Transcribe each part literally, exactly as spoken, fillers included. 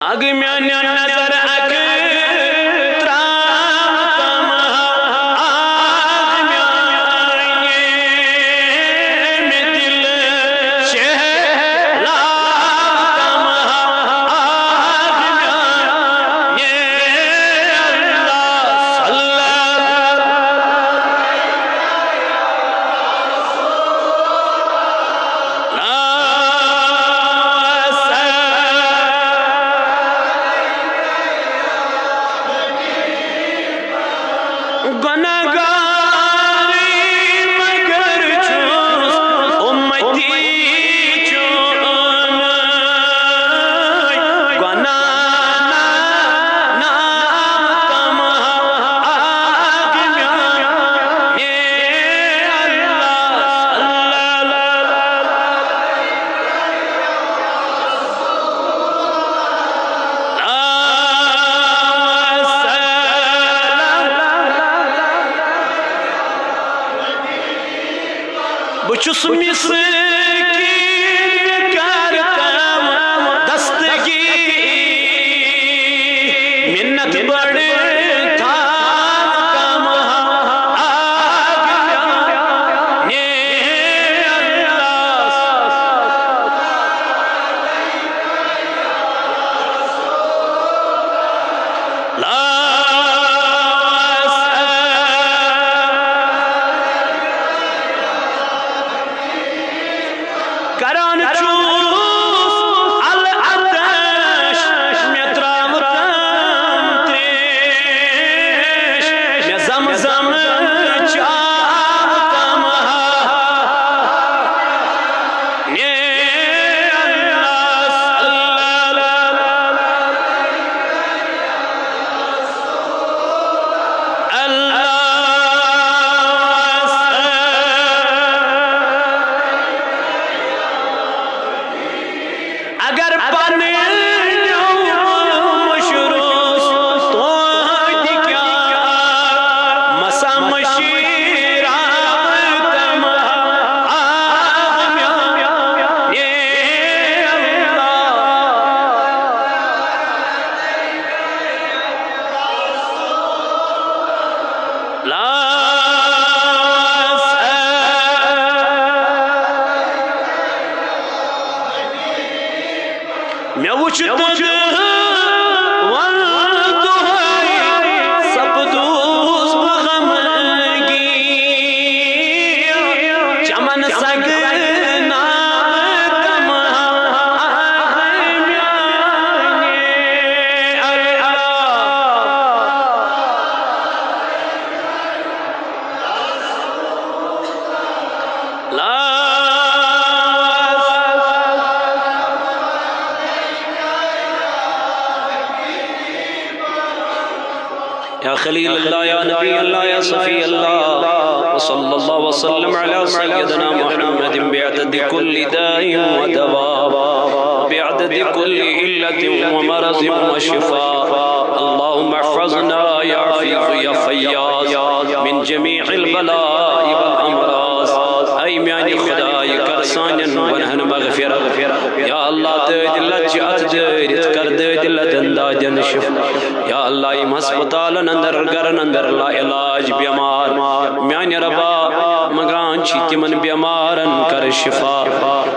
اگ میانہِ نظر اگ ترٛاو تم، اگ میانہِ دل شہلاو تم، اگ میانہِ اللہ صلی اللہ گناہگار مگر چھُس اُمتی چون۔ گناہ نام تمہا آگ میانے اللہ صلی اللہ بہٕ چھُس مسکیٖن، مےٚ کر تام دستگیٖر، منت بڑ تھاو تم آگ میانے اللہ۔ کران چھُس العطش، مےٚ ترٛاو تم تریش، مےٚ زمزم چاو تم آب میانے اللہ۔ اللہ اگر پننیو مشروس توتہِ کیا مسا مشیرا تم آب میانے اللہ۔ مےٚ وُچھ تہٕ وَن دۄہَے سپدوس بہٕ غمگیٖن۔ چمن سگ ناو تمہا میانے اللہ۔ يا خليل الله، يا نبي الله، يا صفي الله، وصلى الله وسلم على سيدنا محمد بعدد كل داء ودواء، بعدد كل علة ومرض وشفاء. اللهم احفظنا يا حفيظ يا فياض من جميع البلاء والأمراض. اے میانہِ خدایہِ، کر سانٮ۪ن گۄنہن مغفرت۔ یا اللہ، دٲدۍ لتہِ چھِ اتھ دٲرِتھ، کر دٲدۍ لتن دادٮ۪ن شفا۔ یا اللہ، یِم ہسپتالن اندر، گرن اندر لا علاج بیمار، میانہِ ربا، منگان چھِ تِمن بیمارن کر شفا۔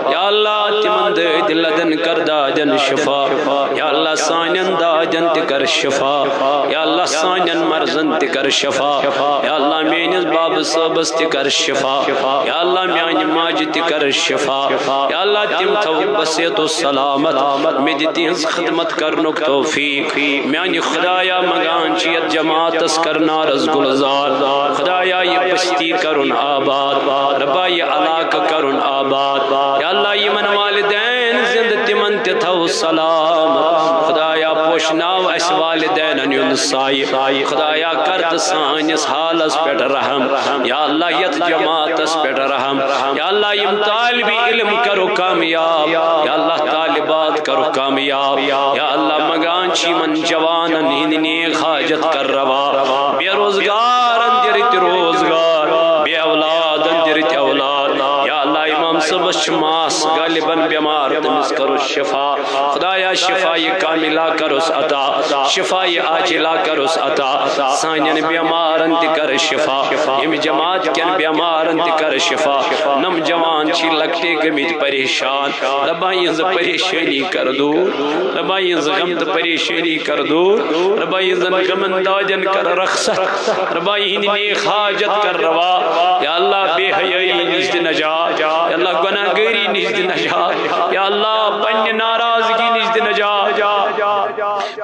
یا اللہ، تِمن دٲدۍ لتن کر دادٮ۪ن شفا۔ یا اللہ، سانٮ۪ن دادٮ۪ن تہِ کر شفا۔ یا اللہ، سانٮ۪ن مرضن تہِ کر شفا۔ یا اللہ، میٲنِس بابہٕ صٲبس تہِ کر شفا۔ یا اللہ، میانہِ ماجہِ تہِ کر شفا۔ یا اللہ، تِم تھاو بصحت و سلامت، مےٚ دِ تِہنٛز خدمت کرنُک توفیق۔ میانہِ خدایا، منگان چھِ یتھ جماعتس کر نارس گلزار۔ خدایا، یہِ بستی کرُن آباد۔ ربا، یہِ علاقہٕ کرُن آباد۔ یا اللہ، یِمن والدین زندٕ، تِمن تہِ تھاو سلامت۔ خدایا، پوشناو اسہِ والدینن ہُنٛد سایہِ۔ خدایا، کر تہٕ سٲنِس حالس پٮ۪ٹھ رحم۔ یا اللہ، یتھ جماعتس پٮ۪ٹھ رحم۔ یا اللہ، یِم طالب علم کرو کامیاب۔ یا اللہ، طالبات کرو کامیاب۔ یا اللہ، منگان چھِ یِمن جوانن ہٕنٛدۍ نیک حاجت کر روا۔ بے روزگارن دِ رٕتۍ روزگار، بے اولادن دِ رٕتۍ اولاد۔ یا اللہ، امام صٲبس چھُ ماس غالباً بیمار، تٔمِس کَرُس شفا۔ خدایا، شفا کاملہ کَرُس عطا، شفا عاجلہ کَرُس عطا۔ سانٮ۪ن بیمارَن تہِ کَر شفا، ییٚمہِ جماعت کٮ۪ن بیمارَن تہِ کَر شفا۔ نوجوان چھِ لۄکٹے گٔمٕتۍ پریشان، رۄبا یِہٕنٛز پریشٲنی کَر دوٗر، رۄبا یِہٕنٛز غم تہٕ پریشٲنی کَر دوٗر، رۄبا یِہٕنٛزن غمن دادٮ۪ن کَر رخصت، رۄبا یِہٕنٛدۍ نیک حاجت کَر روا۔ یا اللہ، بے حیٲیی نِش دِ نجات، یا اللہ، گۄناہ گٲری نِش دِ نجات، یا اللہ، پننہِ ناراضگی نِش دِ نجات۔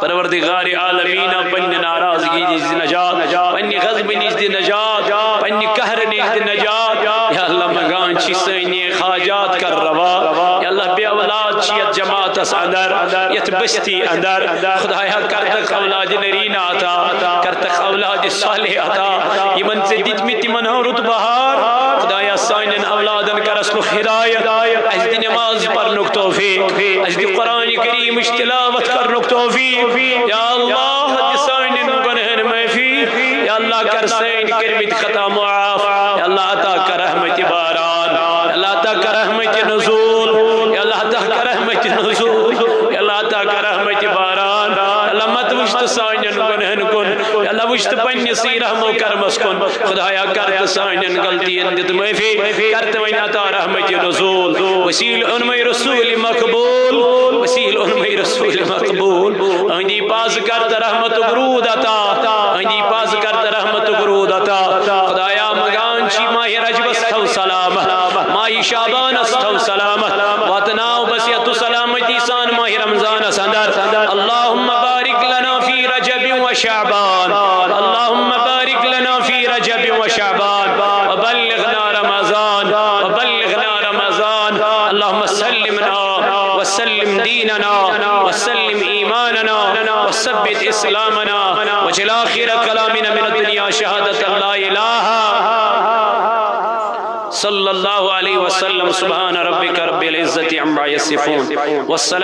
پروردگار عالمینا، پننہِ ناراضگی نِش دِ نجات، پننہِ غضبہٕ نِش دِ نجات، پننہِ قہرٕ نِش دِ نجات۔ یا اللہ، منگان چھِ سٲنۍ نیک حاجات کَر روا۔ یا اللہ، بے اولاد چھِ یَتھ جماعتس اندر، یَتھ بستی اندر۔ خدایا، کر تکھ اولاد نرینہ عطا، کر تکھ اولاد صالح عطا۔ یِمن ژےٚ دِتمٕتۍ تِمن ہاو رُت بہار۔ خدایا، سانٮ۪ن اولادن کر اصلُک ہدایت۔ اَسہِ دِ نماز پرنُک توفیق، اَسہِ دِ قرآن کریمٕچ تلاوت کرنُک توفیق۔ یا اللہ، دِ سانٮ۪ن گۄنہن معٲفی۔ یا اللہ، کر سٲنۍ کٔرمٕتۍ خطا معاف۔ یا اللہ، عطا کر رحمت باران۔ یا اللہ، عطا کر رحمت نزول۔ یا اللہ، عطا کر رحمت نزول۔ یا اللہ، عطا کر رحمت باران۔ یا اللہ، مت وٕچھ تہٕ سانٮ۪ن گۄنہن کُن۔ یا اللہ، وٕچھ تہٕ پننِسٕے رحم و کرمس کُن۔ خدایا، کر تہٕ سانٮ۪ن غلطین دِتھ معٲفی۔ کر تہٕ وۄنۍ عطا رحمت نزول۔ وسیل اونمے رسول مقبول۔ وسیل اونمے رسول مقبول۔ اہندی پاس کر تہٕ رحمتُک روٗد عطا۔ اہندی پاس کر تہٕ رحمتُک روٗد عطا۔ خدایا، منگان چھی ماہ رجبس تھو سلامت، ماہ شعبانس تھو سلامت۔ واتناو بس یتھ سلامتی سان ماہ رمضانس اندر۔ اللهم بارك لنا في رجب وشعبان۔ اللهم بارك لنا في رجب وشعبان وبلغنا رمضان، وبلغنا رمضان۔ اللهم سلمنا وسلم ديننا وسلم إيماننا وثبت إسلامنا واجعل آخر كلامنا من الدنيا شهادة أن لا إله. صلى الله عليه وسلم. سبحان ربك رب العزة عما يصفون. والسلام.